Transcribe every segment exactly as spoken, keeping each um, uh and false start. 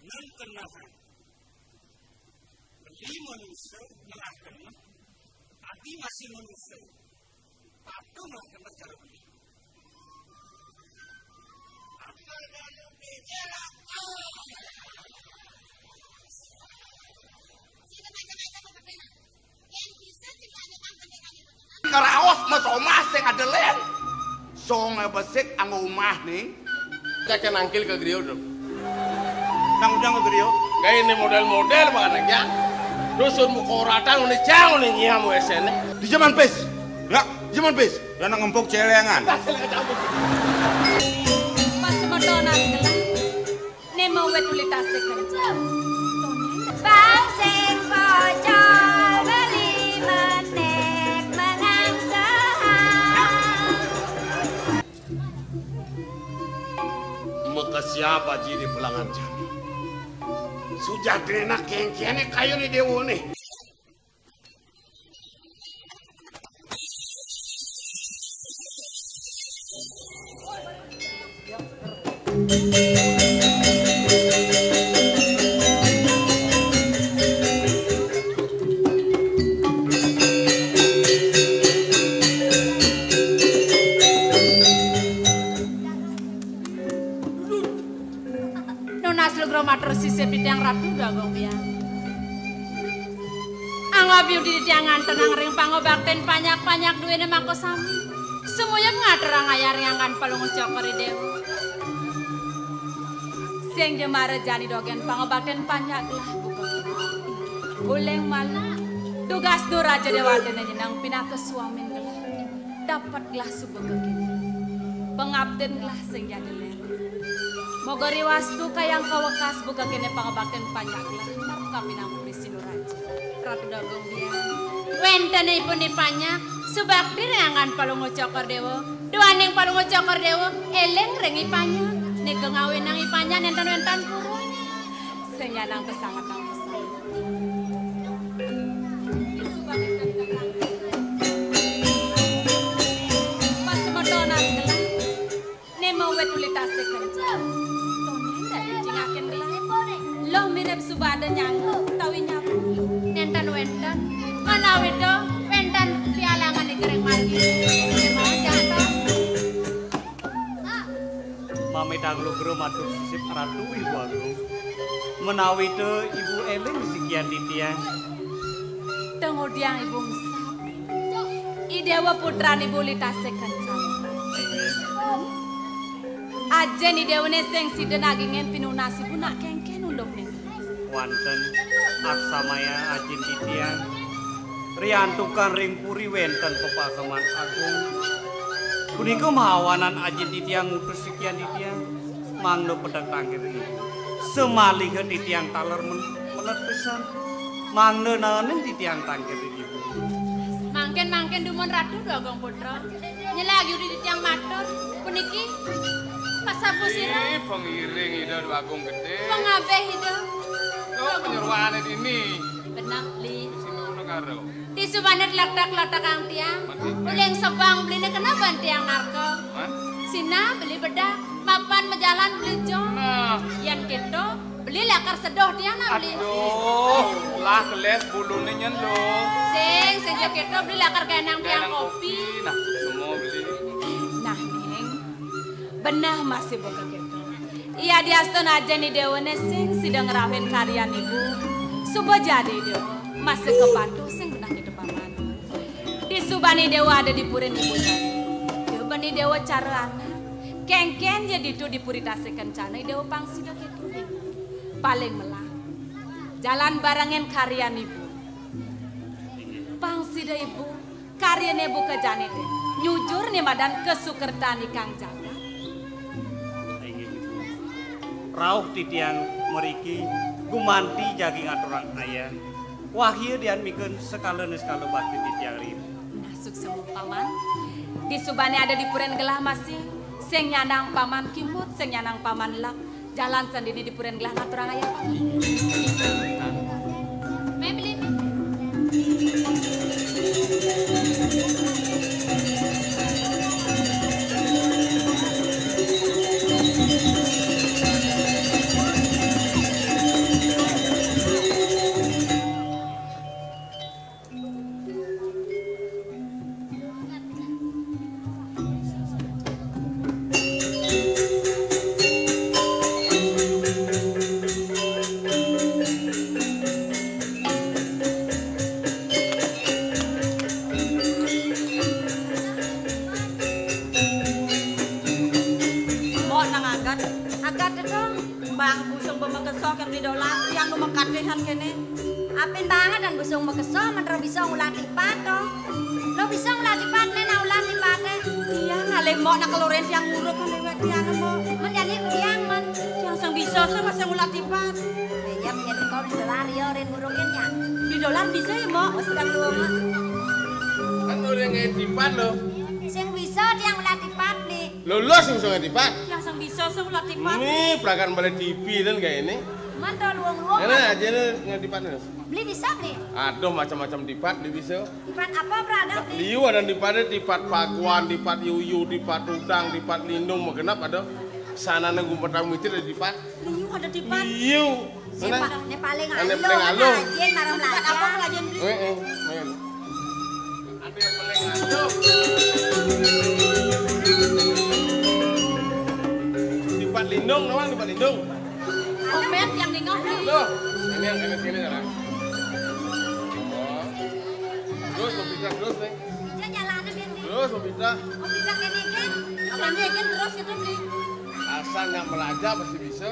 Nang kenahan. Beli manusia, ngelah keneh. Ati masih manusia. Patuh ngelah keneh cara beli. Apa kalau bicara? Karaos mah somah sing ada lén. Songé besik anggo umah ning. Cék nangkil ka griya, Dok. Nang ujang ka griya. Gaé ini modél-modél banget ya. Dusun muka rata ngene jang ngene nyiam wéséné. Di zaman bis. Ya, di zaman bis. Lah nang empuk celengan. Pas semeton nang gelah. Nemo wit uli tasik kencang. Bang sing pocol beli menek mengang sehang. Maka siapa jiri pelangan jani? Sujatine nak kengkene kayu ni dewo nih. Nunas lugra matur sisip titiang Ratu Dagung Biang. Angga biudi titiang ngantenang ring pangobakten panjak-panjak duéné mangko sami. Sumuyub ngaturang ayah ring anggan Palungguh Cokor I Déwa. Sing jemara jani dogén pangobakten panjak gelah buka. Uling malu. Tugas Duraja Déwata nyeneng pinaka swamin gelah. Dapet gelah suba kekini. Pangabden gelah sing jani lén. Moga riwastu kayang kawekas buka kéné pangabakten panjak gelah. Marep kapinampuri Sinuraja. Ratu Dagung Biang. Wénten ipun ipanya, subakti ring anggan Palungguh Cokor Déwa. Duaning Palungguh Cokor Déwa, éling ring ipanya. Nika ngawinang ipanya nénten wénten purun. Sing nyanang pesangetang pesan. Pas semetonan gelah. Nemo wit uli tasik kencang. Tonen dadi jingakin gelah. Loh mirip subada nyanggu utawi nyapu. Nénten wénten. Manawita wénten pialangan ing gering margi. Nemo jatuh. Mamitang lugra matur sisip Ratu Ibu Agung. Menawita Ibu éling sikian titiang. Tengudiang Ibu ngesap. I Déwa putran Ibu uli tasik kencang. Inggih. Ajin I Déwané sing sida nagingin pinunas Ibu nak kénkén unduk niki. Wanten aksamaya ajin titiang. Riantukan ring puri wénten pepakeman agung. Punika mahawanan ajin titiang ngutus sikian titiang. Mangda pedek tangkir ring Ibu. Samaliha titiang taler men-, melet pisan. Mangda naenin titiang tangkir ring Ibu. Mangkin-mangkin dumun Ratu Déwa Agung Putra. Nyelagi udi titiang matur, puniki pasapu sira. Ih, pengiring Ida Déwa Agung Gedé. Pengabih Ida. Oh, penyeruane dini. Bener, Li. Di sini ono karo. Di subane letak-letakang tiang. Mati. Uling sebang beline kena ban tiang narka. Hah? Sina beli bedak, mapan majalan beli jong. Nah. Yan kento, beli lakar sedoh tiang nah beli. Aduh, lah keles bulune nyen lo. Sing, sing jek kento beli lakar ganang tiang kopi. Nah, semua beli. Nah, Ning. Beneh masih buka kento. Iya diastun ajin I Déwane sing sida ngrauhin karyan Ibu. Suba jadi I Déwa, masih kepatuh sing beneh kita paman. Di suban I Déwa ada di purin Ibu jani. Di suban I Déwa cara anak. Kénkén ya ditu di puri tasih kencana I Déwa pang sida kéto. Paling melah. Jalan barengin karyan Ibu. Pang sida Ibu, karyane buka jani dé. Nyujur né madan kasukertan ikang jagat. Inggih, Ibu. Rauh titiang mriki gumanti jagi ngaturang ayah. Wahya dian miken sekala niskala bakti titiang ri. Nah, suksma paman. Di subane ada di puren gelah masih. Sing nyanang paman kimut, sing nyanang paman lek. Jalan sandini di puren gelah ngaturang ayah paman. Mé beli, mé. Sing mbok makesa karo Beli Dolar, tiang nu mekatihan kene. Apin banget dan busung makesa, men ro bisa ngulah tipat to. Lo bisa ngulah tipat, nen ngulah tipate. Iya, ngalih mbok nak keloren tiang nguruk kan lewat tiang mbok. Men jani tiang, men. Tiang sing bisa sing masih ngulah tipat. Iya, yen kau Beli Dolar ya ren ngurukin ya. Beli Dolar bisa ya, mbok? Wis sedang lu, Mak. Kan udah ngai tipat lo. Sing bisa tiang ngulah tipat nih. Lulus sing bisa ngai tipat. Tiang sing bisa sing ngulah tipat. Nih, perakan balik T V dan kayak ini. Men to luang-luang. Enak aja lo ngai tipat lo. Beli bisa, Beli? Aduh, macam-macam tipat Beli bisa. Tipat apa berada, Beli? Liu ada tipat, tipat paguan, tipat yuyu, tipat udang, tipat lindung, magenap ada. Sana nunggu petang mitir ada tipat. Liu ada tipat. Liu. Sana. Siapa? Ini paling Ini alo, paling alo. Rajin, marah Tipat apa belajar. Rajin, Beli? Eh, eh, main. Ada yang paling alo. Tipat lindung, doang tipat lindung. Omet yang dengar, Beli. Loh, ini yang kena sini sekarang. Oh. Terus, mau pindah terus nih. Dia jalannya biar di. Terus, mau pindah. Oh, pindah ke ini, kan? Kalau ini, kan, terus itu, Beli. Asal nggak melajah pasti bisa.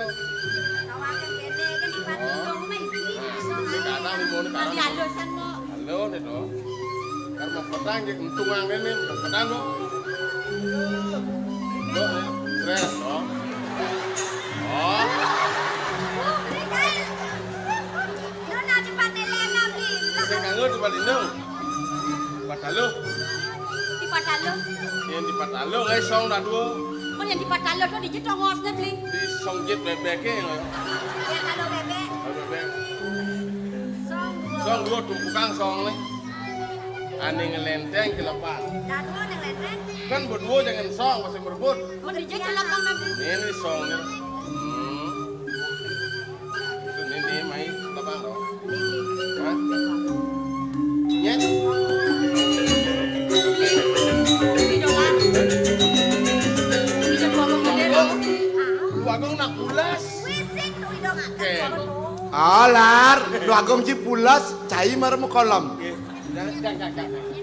Kawakan kene kan tipat Oh. Lindung mah iki Nah, bisa ini ae. Kadang limo ini Tadi kadang. Halusan kok. Halo nih dong. Kan mau petang jadi untung yang ini, mau petang dong. Dok, ya. Stres dong. Oh. Lu nanti pakai lena, Bli. Saya kangen tipat lindung. Tipat halo. Tipat halo. Yang tipat halo, ngai song dah dua. Mun yang tipat halo tuh dijit ongosnya, Bli. Di song jit bebeknya, ngai. Ya, kalau bebek. Kalau bebek. Song dua. Song dua tumpukan song nih. Ane ngelenteng kelepan. Dah dua ning lenteng. Kan berdua jangan song, masih merebut. Mun dijit kelepan nanti. Ini song nih. Hmm. Ini, ini, mai, apa, no? Hah? Nyet? Ini doang. Ini doang, Bang Gede. Lu Agung nak pulas. Wisik tuh, Ido, ngangkat Oke. Sama tuh. Alar, lu Agung ji pulas, cai marem kolom. Oke. Jangan, jangan, jangan, jangan.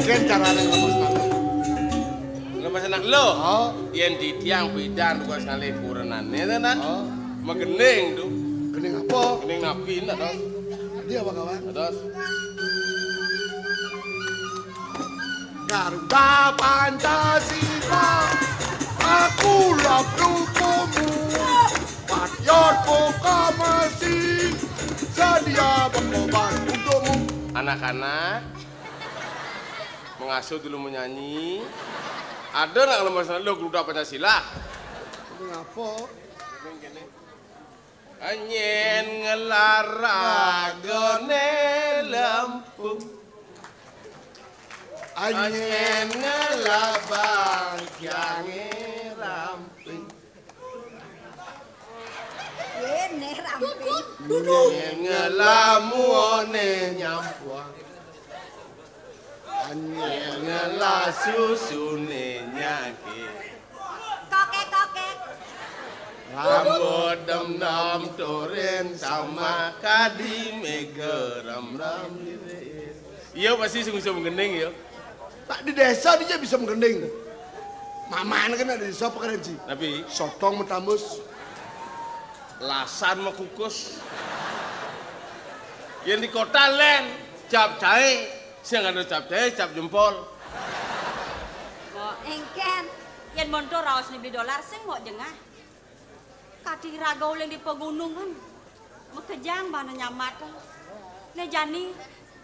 Kén carane nglemes tangan. Lemes anak lo. Oh. Yen di tiang pidan kok sekali kurenane to, Nak. Oh. Megening to. Gening apa? Gening nabi, Nak, to. Dia apa, kawan? Terus. Garuda Pancasila, aku lak rukumu. Patriot proklamasi, sedia berkorban untukmu. Anak-anak, mengasuh dulu menyanyi. Ada nak lemes lo Garuda Pancasila? Ngapa? Anyen ngelaragone lempung. Anyen ngelabang jange ramping. Yene ramping. Anyen ngelamuone nyampuang. Anyen ngelasusune nyake. Kokek, kokek. Rambut dem-dem turin sama kadi megerem-rem. Iya, pasti sing bisa menggending ya. Tak di desa dia bisa menggending. Mamane kan ada desa apa keren sih? Tapi sotong metambus. Lasan mekukus. Yang di kota len cap cahe, sing ada cap cahe, cap jempol. Kok engken, yen montor raos ni Beli Dolar sing mau jengah. Kati raga uling di pegunungan. Mekejang bana nyamat. Ne jani,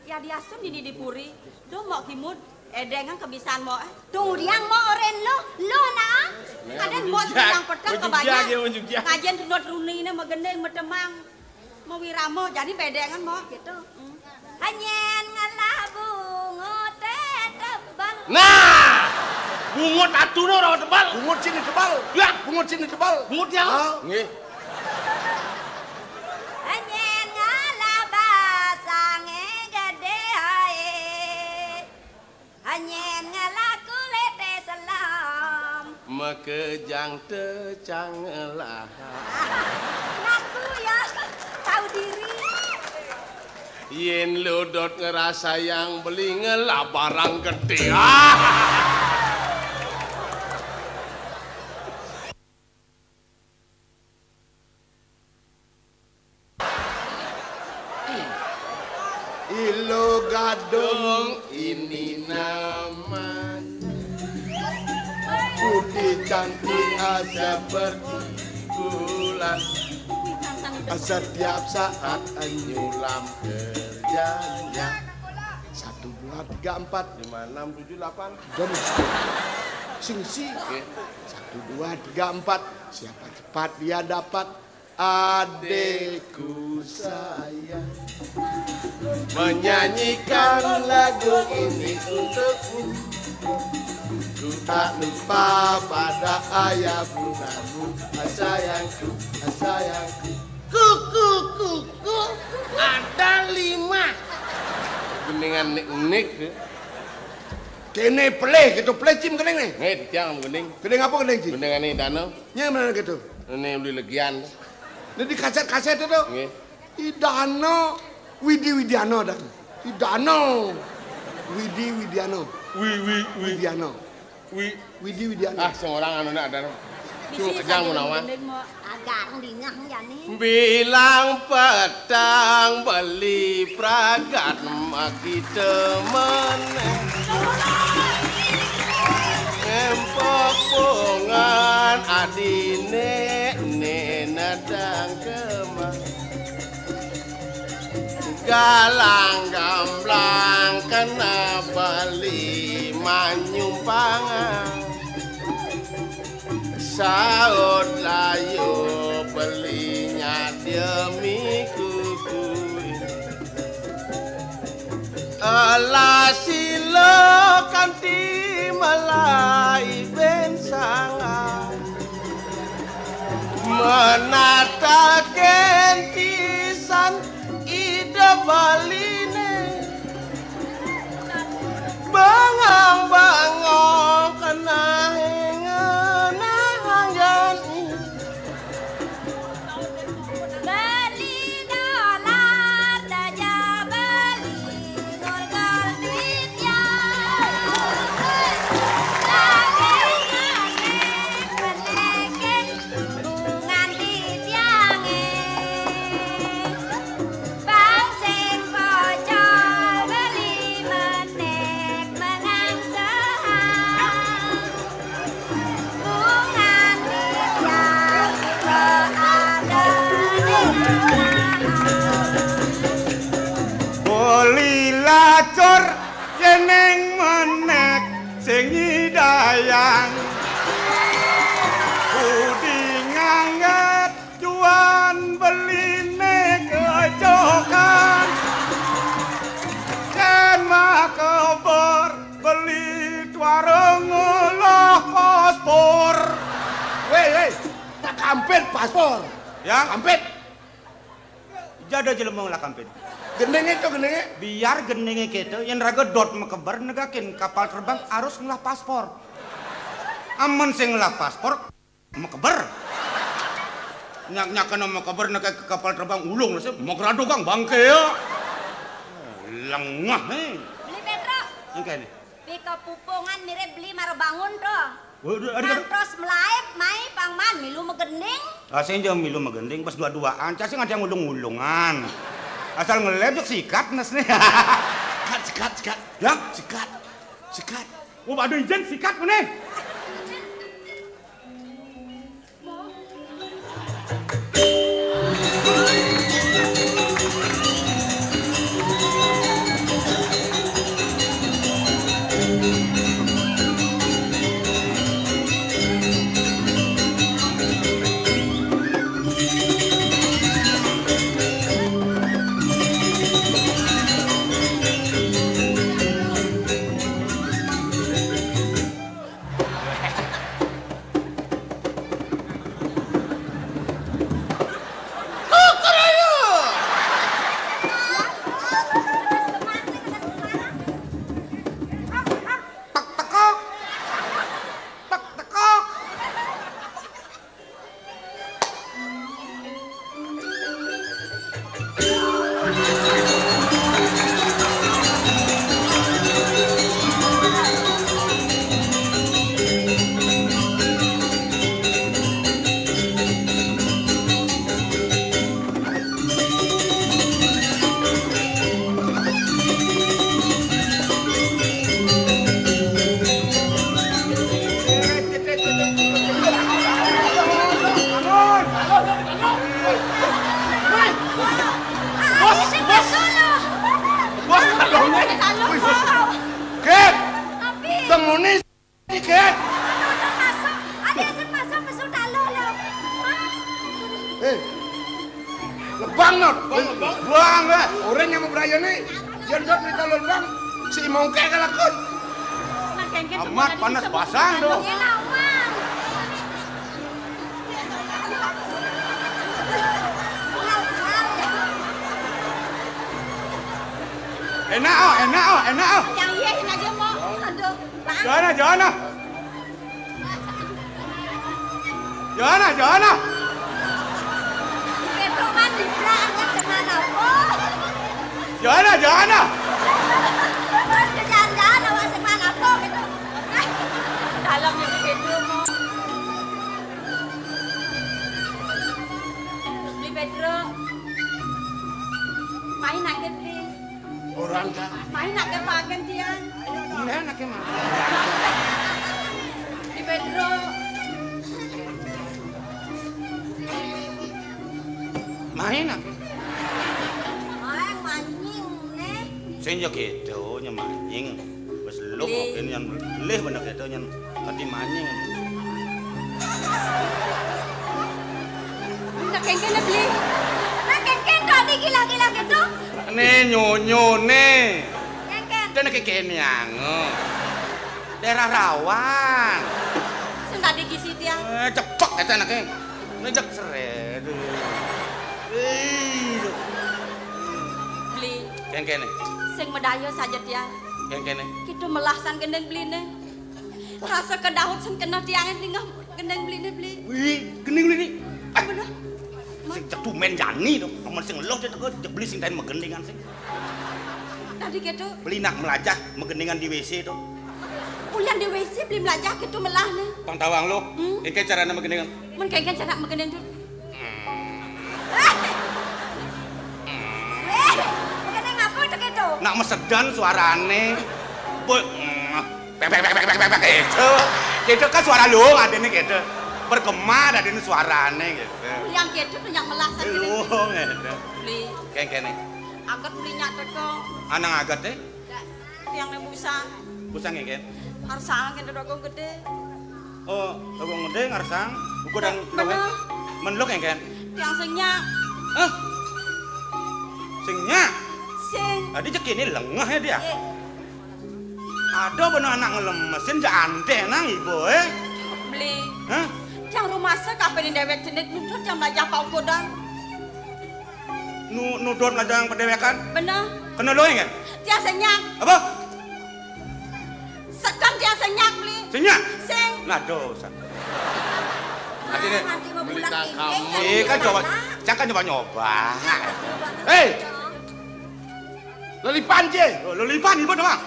ya diasun dini di puri. Do mok kimut, edengan kebisan mok, eh. Tung uriang mok oren lo, lo na. Kaden mok yang petang kebanyak. Ngajen tunot runi ne megendeng metemang. Mewiramo, jani bedengan mok gitu. Hmm. Hanyen ngelah bungut tebal. Nah, bungut atuh no orang tebal. Bungut sini tebal. Ya. Bungut sini tebal. Bungut ya. Ah. Nggih. Hanyen ngelah basange gede hae. Nyén ngelaku lété selem. Makejang tecang ngelah. Ngaku ya, tahu diri. Yén lu dot ngerasayang beli ngelah barang gedé. Ah! Ilo gadong ini namanya. Putih cantik seperti bulan. Setiap saat nyulam kerjanya. Satu, dua, tiga, empat, lima, enam, tujuh, delapan. Jam. Sing si. Oke. Satu, dua, tiga, empat. Siapa cepat dia dapat. Adikku sayang, menyanyikan lagu ini untukmu. Ku tak lupa pada ayah bundamu, sayangku, sayangku. Kuku, kuku, ada lima. Gendingan nik-nik. Kéné pelih, gitu pelih, Cim, gending né. Nggih, titiang gending. Gending apa gending, Cim? Gendingan né dana. Nyén bener gitu. Ini beli legian. Ini di kaset-kaset itu. Nggih. Idana Widi Widiana dan Idana Widi Widiana. Wi, wi, wi. Widiana. Wi. Widi Widiana. Ah, sing orang anu ada. Bisi kejang sambil menawa. Gending mau. Agak dingah jani. Bilang petang beli pragat makita meneh. Empok pongan adine ne nadang kemah. Galang gamblang kena beli manyumpangan. Saut layu beli nyademi kukuin. Elah sila kanti melai ben sangat. Menataken pisan ida baline. Bangang-bangang kena ngenah anjani. Beli dolar daja beli ngorgal duit ya. Lagi ngasih peneken bungan di tiange. Bang sing pocol beli menek menang sehang. Beli lacur yeneng menek sing nyidayang. Budi ngangget juan beline kecokan. Yen makeber beli tuareng ngolah paspor. Wéh, wéh, tak kampit paspor. Ya? Kampit. Jada jelema ngolah kampit. Gendinge to, gendinge. Biar gendinge keto, yen raga dot makeber negakin kapal terbang harus ngolah paspor. Amen sing ngolah paspor, makeber. Nyak-nyakan makeber nek ke kapal terbang ulung nasi magradogang bangke ya. Lengah, eh. Beli Petro. Engke nih. Pika pupungan mirip beli maro bangun to. Waduh, aduh, aduh. Ngantos melaib mai pangman milu megending. Ah, sing jauh milu megending pas dua-duaan. Cacing ada yang ulung-ulungan. Asal ngeleb jek sikat nes nih. Sikat, sikat, sikat. Ya? Sikat. Sikat. Oh, ada izin sikat meneh. Dikit. Aduh, aduh, masuk. Ada yang masuk, masuk dalam lo. Hah? Eh, lebang, Not. Lebang, lebang. Lebang, eh. Orang yang mau beraya nih. Yang Dot cerita lebang, si mongke kelakon. Nah, kengken amat panas basang, doh. Iya, lawan. Enak, oh, enak, oh, enak, oh. Yang iya, enak aja, Mo. Aduh, Bang. Jangan, jangan. Johanna, Johanna. Beto man dibra angkat sing mana, Po? Johanna, Johanna. Terus ke jalan-jalan awak sing mana, Po, gitu. Dalam yang begitu, Po. Beli Pedro. Main aja, beli. Orang kan. Main nak kepaken, Tian. Iya, nak kemana? Di Pedro. Main nak. Main manying, nih. Sing ya gitu, nyemanying. Wis lho, Beli. Kok kene yang leh bener gitu, yang tadi manying. Nak kengken, beli. Nak kengken, tadi gila-gila gitu. Nih, nyonyo, nih. Kengken. Dia nak kekene, ango. Daerah rawan. Sing tadi gisi, Tian. Eh, cepek kata anaknya. Ngejek seret. Eh, Beli. Kengkene. Sing medaya saja, Tian. Kengkene. Kita melasan gendeng beline. Rasa kedahut sing kena tiange tinggal gendeng beline, beli. Wih, gendeng beline. Ah, bener. Sing cek tumen jani to. Amun sing eluh cek teko cek beli sing tain megendingan sing. Tadi gitu. Beli nak melajah megendingan di W C to. Ulian di W C beli melajah gitu melah nih. Pang tawang lo. Hmm? Iki carane megendingan. Mun kengken cara megending tuh. Eh, megending apa tuh gitu? Nak mesedan suarane. Boy, mm, pek, pek, pek, pek, pek, pek, pek, gitu. Gitu kan suara lu adene gitu. Bergema adene suarane gitu. Yang gitu tuh yang melasan gitu. Oh, gitu. Beli. Kengkene. Angkat beli nyatet kok. Anang aget, eh? Tiang ne busa. Busa ngengken. Harus sangat gitu dogong gede. Oh, dogong gede ngarsang. Ukuran bener. Men lo ngengken. Tiang sing nyak. Hah? Sing nyak? Sing. Tadi cek ini lengah ya dia. Iya. Ada bener anak ngelemesin, ja ante nang ibu, eh? Beli. Hah? Yang rumah saya kapan dewek jenik nudut yang belajar pau godang. Nu, nudut aja yang pendewekan. Bener. Kena lo kan? Tiang sing nyak. Apa? Sekan tiang sing nyak, beli. Sing nyak? Sing. Nah, dosa. Nanti deh. Nanti mau beli pulang tak ini, kamu. Iya, kan coba, jangan nyoba-nyoba. Hei! Lelipan je. Oh, lelipan ibu doang.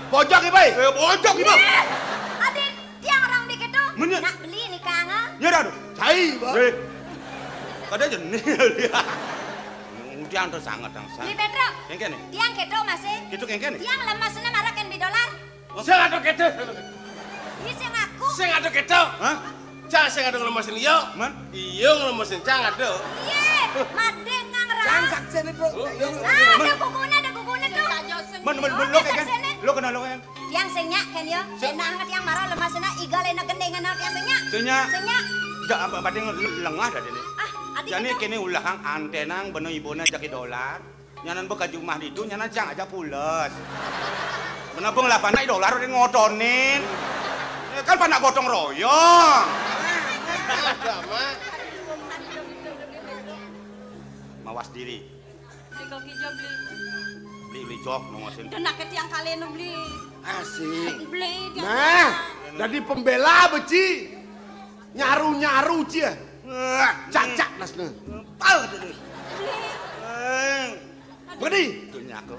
Bojok ibu. Eh, bojok ibu. Eh, adit, tiang orang dikit tuh. Menye- Nak beli nih, Kang, ah. Ya dah, aduh. Cai, Bang. Eh. Kada jenis dia. Udah antar sangat, dang, sangat. Beli Pedro. Kengken nih. Tiang kedo masih. Gitu kengken nih. Tiang lemas, nah, marah kan di dolar. Sing ado kedo. Ini sing aku. Sing ado kedo. Hah? Cang sing ado ngelemesin iya. Man? Iya ngelemesin cang ado. Iya, madeng nang ras. Cang saksene, Bro. Oh. Iya, Ah, ada gugune, ada gugune tuh. Man, man, man, lo kan? Lo kenal lo kan? Tiang sing nyak kan ya? Sing. Enak banget yang marah lemas, nah, igal enak gendeng, enak tiang sing nyak. Sing nyak. Sing nyak. Jak apa, apa dia lengah dah dia ni. Ah, adik. Jadi itu. Kene ulahang antenang beno ibona jaki dolar. Nyanan beka jumah ditu, nyanan cang aja pules. Menabung lah panak dolar udah ngotonin. Ya kan panak gotong royong. Ada, Mak. Mawas diri. Beli kaki jo, beli. Beli, beli jok, nongosin. Dan nak tiang kali no, beli. Asik. Beli, tiang Nah, kali. Jadi pembela beci. Nyaru-nyaru cia. Wah, cacak nasne. Pal tu. Beli. Eh. Begini. Dunia aku.